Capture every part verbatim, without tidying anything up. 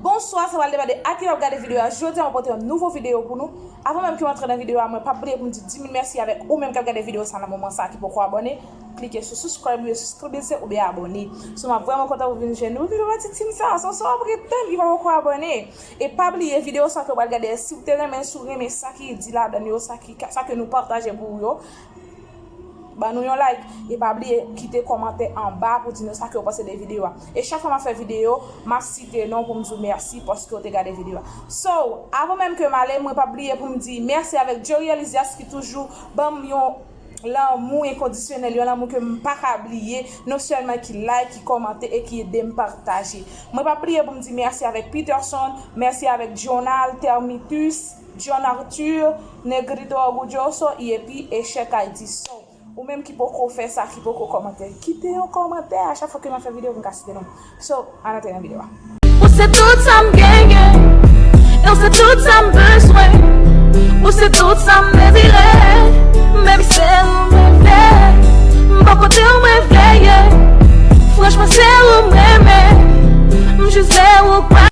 Bonswa, se Walde Bade a ki w ap gade videyo a. Jodi a, mwen pote yon nouvo videyo pou nou. Avan menm ke m antre nan videyo a, mwen p ap bliye pou m di di mil mèsi avèk ou menm k ap gade videyo sa nan moman sa ki poko abòne. Klike sou subscribe, oubyen sou subscribe, oubyen abòne. So, m ap vrèman kontan pou vin jwenn nou. Vin pati team sa, so, so, ap ret tann, ki pa poko abòne. E pa bliye videyo sa ke w pral gade, si w te renmen, si w renmen sa ki di ladan yo, sa ki, sa ke nou pataje pou ou yo, ban nou yon like. E pa bliye kite kòmantè anba pou di nou sa ke w panse de videyo a. E chak fwa m ap fè videyo, m ap site non w pou m di w mèsi paske w te gade videyo a. So, avan menm ke m ale, mwen p ap bliye pou m di mèsi avèk Jerry Elizias ki toujou ban m yon lanmou enkondisyonèl, yon lanmou ke m pa ka bliye, non sèlman ki like, ki kòmante e ki ede m pataje. Mwen p ap bliye pou m di mèsi avèk Peterson, mèsi avèk Jonal, Termitus, John Arthur, Negrito Orgulloso, epi Echec I D. So, ou menm ki poko fè sa, ki poko kòmante, kite yon kòmantè a chak fwa ke m ap fè videyo pou m ka site non w. So, ann antre nan videyo a. Ou se tout sa m genyen, e ou se tout sa m bezwen. Ou se tout sa m dezire, baby, se ou mwen vle. M bò kote w mwen vle ye. Franchman, se ou m renmen. M jis vle ou pa.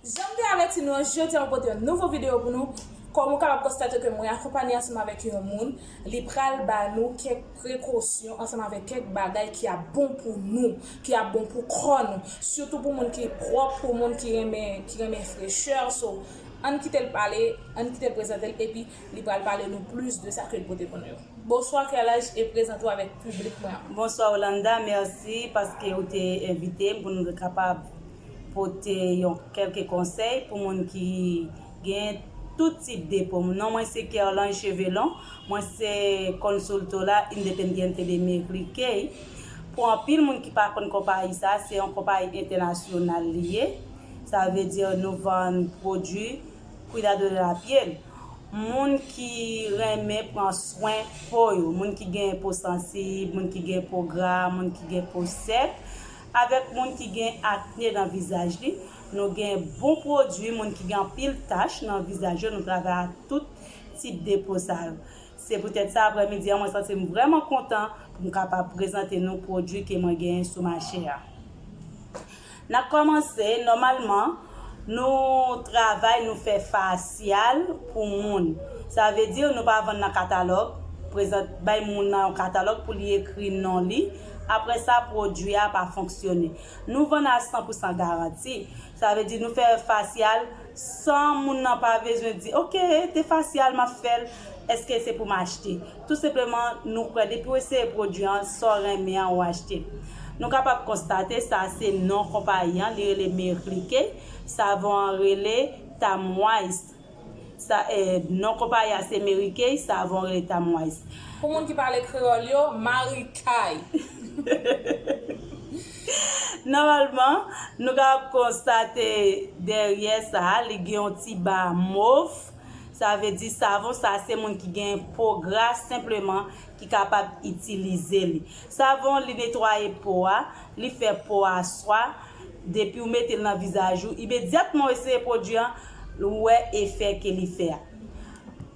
Jan m te avèti nou an, jodi a mwen pote yon nouvo videyo pou nou. Kòm ou kapab konstate ke mwen akonpanye ansanm avèk yon moun, li pral ba nou kèk prekosyon ansanm avèk kèk bagay ki ap bon pou nou, ki ap bon pou kò nou. Sitou pou moun ki pwòp, pou moun ki renmen, ki renmen frechè. So, ann kite l pale, ann kite l prezante l, epi li pral pale nou plis de sa ke l pote pou nou yo. Bonswa, Kèlaj, e prezante w avèk piblik mwen an. Bonswa, Olanda, mèsi paske ou te envite m pou nou te kapab pote yon kèlke konsèy pou moun ki gen tout tip de po. Non mwen se Kerlange Chevelon, mwen se consultora independiente de Mary Kay. Pou anpil moun ki pa konn konpayi sa, se yon konpayi entènasyonal li ye. Sa vle di nou vann pwodui cuidado de la piel. Moun ki renmen pran swen po yo, moun ki gen po sansib, moun ki gen po gra, moun ki gen po sèk, avèk moun ki gen akne nan vizaj li. Nou gen bon pwodui, moun ki gen anpil tach nan vizaj yo, nou travay ak tout tip de po sa yo. Se poutèt sa, aprèmidi an, mwen santi m vrèman kontan pou m kapab prezante nou pwodui ke mwen genyen sou mache a. N ap kòmanse, nòmalman, nou travay, nou fè fasyal pou moun. Sa vle di, nou pa vann nan katalòg, prezant, bay moun nan yon katalòg pou li ekri non li. Apre sa, pwodui a pa fonksyone. Nou vann a san pou san garanti. Sa vle di, nou fè fasyal san moun nan pa bezwen di, "Ok, te fasyal, m ap fè l, èske se pou m achte?" Tou senpleman, nou kwè depi w eseye pwodui an, sa w renmen an, ou achte l. Nou kapab konstate sa se non konpayi an, li rele Mary Kay, savon an rele Tamwise. Sa, eh, non konpayi a se Mary Kay, savon an rele Tamwise. Pou moun ki pale kreyòl yo, Mary Kay. Nòmalman, nou kapab konstate dèyè sa, li gen yon ti ba mov. Sa vle di savon sa se moun ki gen po gra senpleman ki kapab itilize li. Savon li netwaye po a, li fè po a swa. Depi w mete l nan vizaj ou, imedyatman w eseye pwodui an, ou wè efè ke li fè a.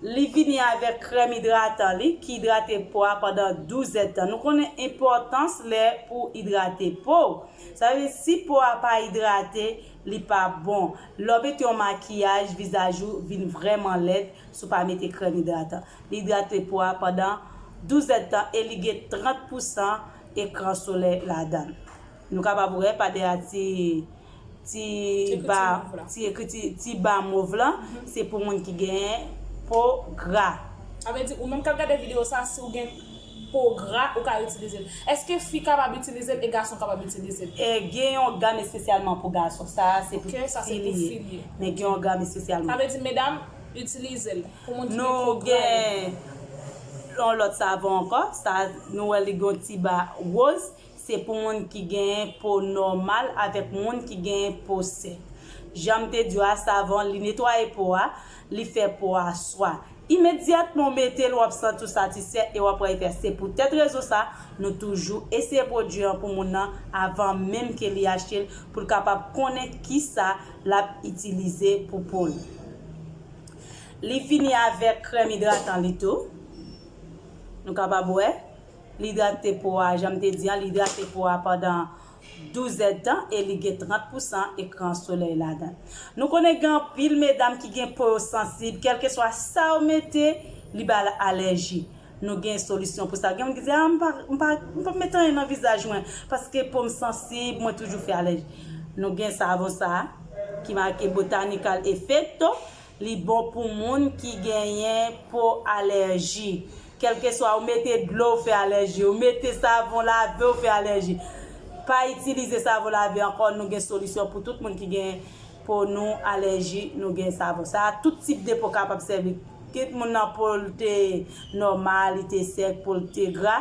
Li vini avèk krèm idratan li ki idrate po a pandan douz èdtan. Nou konnen enpòtans lè pou idrate po w. Sa vle di si po a pa idrate, li pa bon. Lè w mete yon makiyaj, vizaj ou vin vrèman lèd si w pa mete krèm idratan. Li idrate po a pandan douz èdtan e li gen trant pousan ekran solèy ladan l. Nou kapab wè pa dèyè ti, ti Ti ekriti ba, mov la. Ti ekriti, ti ba mov lan, se pou moun ki gen po gra. Sa vle di, ou menm k ap gade videyo sa, si w gen po gra, ou ka itilize l. Èske fi kapab itilize l e gason kapab itilize l? E gen yon gam espesyalman pou gason. Sa a se pou fi li ye. Men gen yon gam espesyalman. Sa vle di, medam, itilize l. Pou moun ki gen po gra yo. Nou gen yon lòt savon ankò. Sa, nou wè li gen yon ti ba woz. Se pou moun ki genyen po nòmal avèk moun ki genyen po sèk. Jan m te di w a, savon li netwaye po a, li fè po a swa. Imedyatman w mete l, w ap santi w satisfè e w ap wè efè. Se poutèt rezon sa, nou toujou eseye pwodui an pou moun nan avan menm ke li achte l, pou l kapab konnen kisa l ap itilize pou po l. Li vini avèk krèm idratan li tou. Nou kapab wè. Li idrate po a, jan m te di an, li idrate po a pandan douz èdtan e li gen trant pousan ekran solèy ladan. Nou konnen gen anpil medam ki gen po yo sansib, kèlkeswa sa yo mete, li ba alèji. Nou gen solisyon pou sa. Gen moun ki di, "Ah, m pa, m pa, m pa mete anyen nan vizaj mwen, paske po m sansib, mwen toujou fè alèji." Nou gen savon sa a, ki make Botanical Effecto. Li bon pou moun ki genyen po alèji. Kèlkeswa ou mete dlo, ou fè alèji, ou mete savon lave, ou fè alèji. Pa itilize savon lave ankò, nou gen solisyon pou tout moun ki gen po nou alèji, nou gen savon. Sa a, tout tip de po kapab sèvi. Kit moun nan po l te nòmal, li te sèk, po l te gra,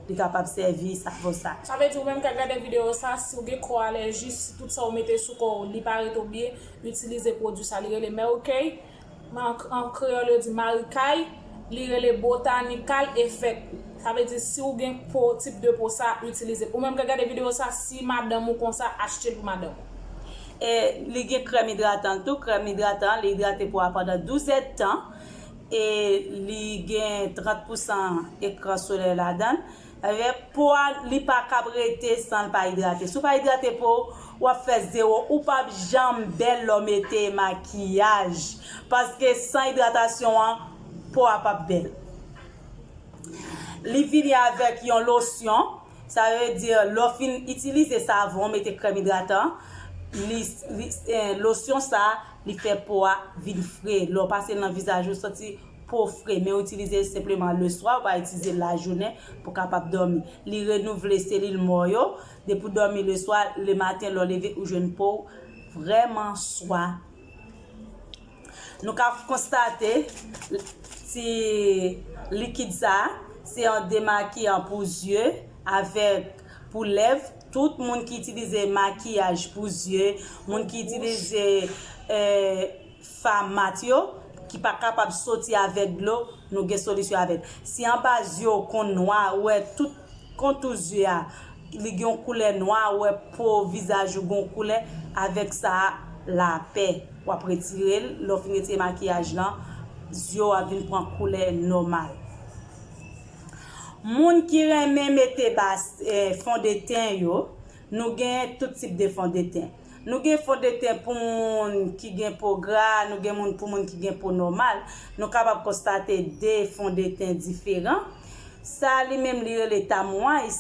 li kapab sèvi savon sa. Sa vle di ou menm k ap gade videyo sa, si w gen kò alèji, si tout sa w mete sou kò w, li pa ret ou byen, itilize pwodui sa, li rele Mary Kay. An, an kreyòl yo di marikay, li rele Botanical Effect. Sa vle di si w gen po, tip de po sa, itilize. Ou menm k ap gade videyo sa, si madanm ou konsa, achte l pou madanm ou. E li gen krèm idratan tou. Krèm idratan, li idrate po a pandan douz èdtan. E li gen trant pousan ekran solèy ladan l. Sa vle di po a, li pa kab rete san l pa idrate. Si w pa idrate po w, w ap fè zewo. Ou p ap janm bèl lè w mete makiyaj. Paske san idratasyon an, po a p ap bèl. Li vini avèk yon losyon. Sa vle di, lè w fin itilize savon, mete krèm idratan, li, li, eh, losyon sa, li fè po a vin fre. Lè w pase l nan vizaj ou, santi po fre. Men w itilize l senpleman leswa, ou pa itilize l lajounen pou w kapab dòmi. Li renouvle selil mò yo. Depi w dòmi leswa, lematen, lè w leve, ou jwenn po w vrèman swa. Nou ka konstate ti likid sa, se yon demakiyan pou zye avèk pou lèv. Tout moun ki itilize makiyaj pou zye, moun ki itilize, eh, fam mat yo, ki pa kapab soti avèk dlo, nou gen solisyon avè l. Si anba zye w konn nwa, ou wè tout kontou zye a, li gen yon koulè nwa, ou wè po vizaj ou gen yon koulè, avèk sa a, lapè. W ap retire l, lè w fin retire makiyaj lan, zye w ap vin pran koulè nòmal. Moun ki renmen mete bas, eh, fondeten yo, nou gen tout tip de fondeten. Nou gen fondeten pou moun ki gen po gra, nou gen moun pou moun ki gen po nòmal. Nou kapab konstate de fondeten diferan. Sa li menm li rele Tamwais.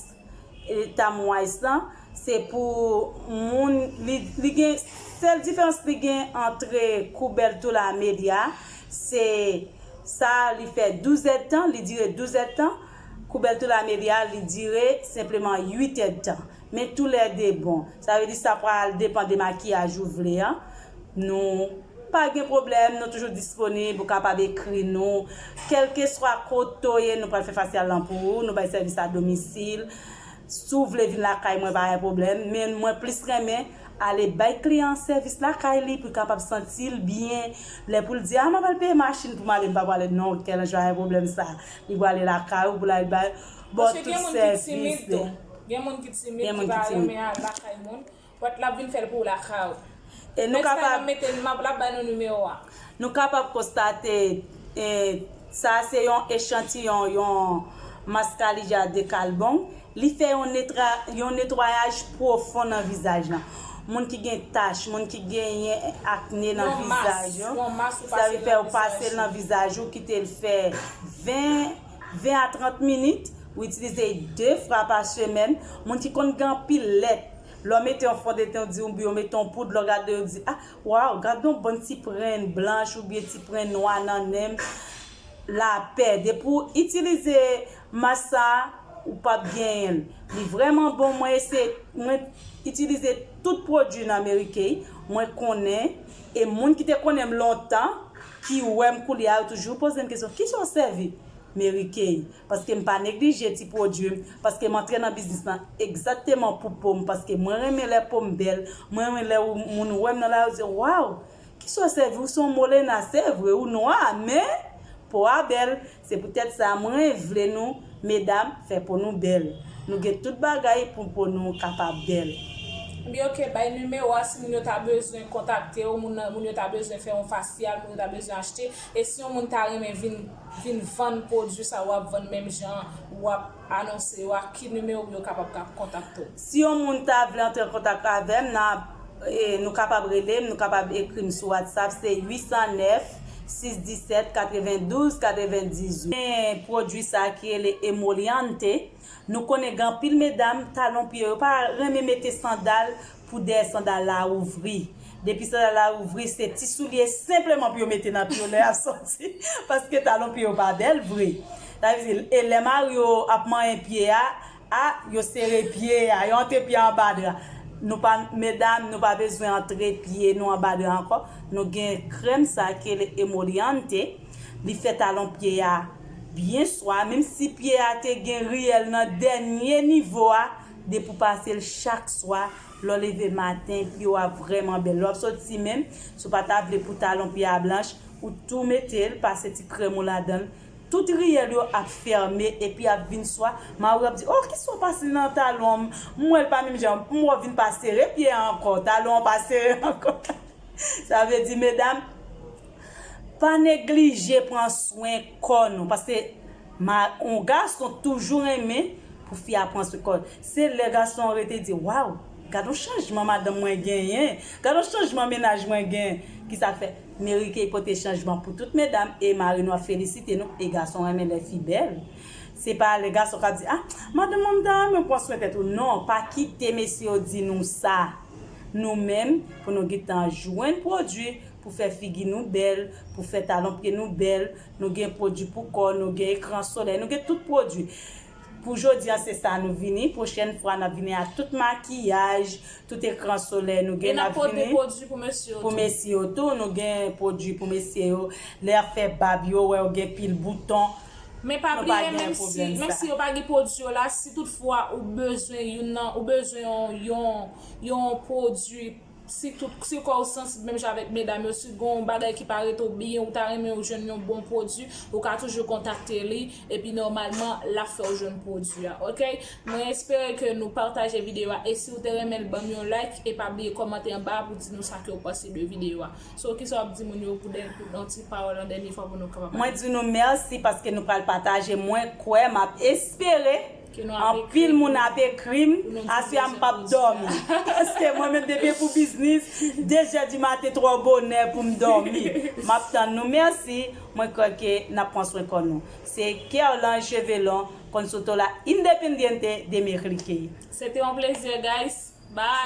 E Tamwais lan, se pou moun, li, li gen, sèl diferans li gen antre Kubertula media, se sa li fè douz èdtan, li dire douz èdtan. Kubertula media, li dire senpleman uit èdtan. Men toulède bon. Sa vle di sa pral depann de makiyaj ou vle an. Nou pa gen pwoblèm, nou toujou disponib, ou kapab ekri nou. Kèlkeswa kote w ye, nou pral fè fasyal lan pou ou, nou bay sèvis a domisil. Si w vle vin lakay mwen, pa gen pwoblèm, men mwen plis renmen ale bay kliyan an sèvis lakay li pou l kapab santi l byen. Lè pou l di, "Ah, m ap al peye machin pou m ale, m pa prale." Non, kèl jan de pwoblèm sa. Li prale lakay ou pou l al bay. Bon, tout sèvis. Gen moun ki timid, ki pa renmen al lakay moun. But l ap vin fè l pou w lakay ou. E nou kapab mete, l ap bay nou nimewo a. Nou kapab konstate, e, sa se yon echantiyon, yon mascarilla de Kalbong. Li fè yon netra, yon netwayaj pwofon nan vizaj lan. Moun ki gen tach, moun ki genyen akne nan vizaj yo, sa vle fè ou pase l nan vizaj ou, kite l fè ven, ven a trant minit, ou itilize de fwa pa semèn. Moun ki konn gen anpil lèt, lè w mete yon fondeten, ou di, oubyen w mete yon poud, lè w gade, ou di, "Ah, waw, gad yon bann ti pwen blanch oubyen ti pwen nwa nan nen m." Lapè, depi w itilize mas sa, ou p ap genyen l. Li vrèman bon, mwen eseye, mwen itilize tout pwodui nan Mary Kay, mwen konnen, e moun ki te konnen m lontan, ki wè m koulye a, yo toujou poze m kesyon, "Kisa w sèvi?" Mary Kay. Paske m pa neglije ti pwodui m, paske m antre nan biznis lan egzakteman pou po m, paske mwen renmen lè po m bèl, mwen renmen lè ou, moun wè m nan lari, yo di, "Waw, kisa w sèvi, ou se yon molena, se vre, ou nwa, men po a bèl." Se poutèt sa, mwen vle nou, medam, fè po nou bèl. Nou gen tout bagay pou po nou kapab bèl. Ebyen, ok, bay nimewo a si moun yo ta bezwen kontakte w, moun, moun yo ta bezwen fè yon fasyal, moun yo ta bezwen achte. E si yon moun ta renmen vin, vin vann pwodui sa w ap vann menm jan w ap anonse yo a, ki nimewo yo kapab ka kontakte w? Si yon moun ta vle antre an kontak avè m, nan, e, nou kapab rele m, nou kapab ekri m sou WhatsApp, se uit san nèf, sis disèt, katrevendouz, katrevendizuit. Gen pwodui sa ki rele Emoliente. Nou konnen gen anpil medam, talon pye yo pa renmen mete sandal pou dèyè sandal la ouvri. Depi sandal la ouvri, se ti soulye senpleman pou yo mete nan pye yo lè y ap sòti, paske talon pye yo pa bèl vre. Sa vle di, e lè mari yo ap manyen pye a, a, yo sere pye a, yo antre pye a anba dra. Nou pa, medam, nou pa bezwen antre pye nou anba dra ankò. Nou gen krèm sa ki rele Emoliente. Li fè talon pye a byen swa, menm si pye a te gen riyèl nan dènye nivo a, depi w pase l chak swa, lè w leve maten, pye w ap vrèman bèl. Lè w ap soti menm, si w pa ta vle pou talon pye a blanch, ou tou mete l, pase ti krèm ou ladan l. Tout riyèl yo ap fèmen epi ap vin swa. Mari w ap di, "Oh, kisa w pase nan talon m? M wè l pa menm jan. M wè w vin pa sere pye a ankò. Talon an pa sere ankò." Sa vle di, medam, pa neglije pran swen kò nou, paske ma-, yon gason toujou renmen pou fi a pran swen kò l. Se lè gason an rete di, "Waw, gad yon chanjman madanm mwen genyen, gad yon chanjman mennaj mwen genyen." Ki sa k fè? Mary Kay pote chanjman pou tout medam, e mari nou ap felisite nou, e gason renmen lè fi bèl. Se pa lè gason ka di, "Ah, madanm mwen, m ta renmen pran swen tèt ou." Non, pa kite mesye yo di nou sa. Nou menm, pou nou gentan jwenn pwodui pou fè figi nou bèl, pou fè talon pye nou bèl, nou gen pwodui pou kò, nou gen ekran solèy, nou gen tout pwodui. Pou jodi a, se sa nou vini. Pwochèn fwa, n ap vini ak tout makiyaj, tout ekran solèy nou gen, n ap vini pou mesye yo tou. Pou mesye yo tou, nou gen pwodui pou mesye yo. Lè y ap fè bab yo, wè yo gen pil bouton. Men pa bliye, menm si, menm si yo pa gen pwodui yo la, si toutfwa ou bezwen youn nan, ou bezwen yon, yon, yon pwodui, si tout, si kò ou sansib menm jan avèk medam yo, si gen yon bagay ki pa rete w byen, ou ta renmen w jwenn yon bon pwodui, ou ka toujou kontakte li, epi nòmalman, l ap fè w jwenn pwodui a, ok? Mwen espere ke nou pataje videyo a, e si w te renmen l, ban m yon like, e pa bliye kòmante anba a pou di nou sa ke w panse de videyo a. So, kisa w ap di moun yo pou dè-, pou yon ti pawòl an dènye fwa pou nou kapab... Mwen di nou mèsi paske nou pral pataje. Mwen kwè, m ap espere anpil moun ap ekri m. Aswè a m p ap dòmi. Paske mwen menm, depi pou biznis, de zè di maten twò bonè pou m dòmi. M ap tann nou. Mèsi. Mwen kwè ke n ap pran swen kò nou. Se Kerlange Chevelon, con su tola independiente de mi clique. Se te yon plezi, guys. Bye.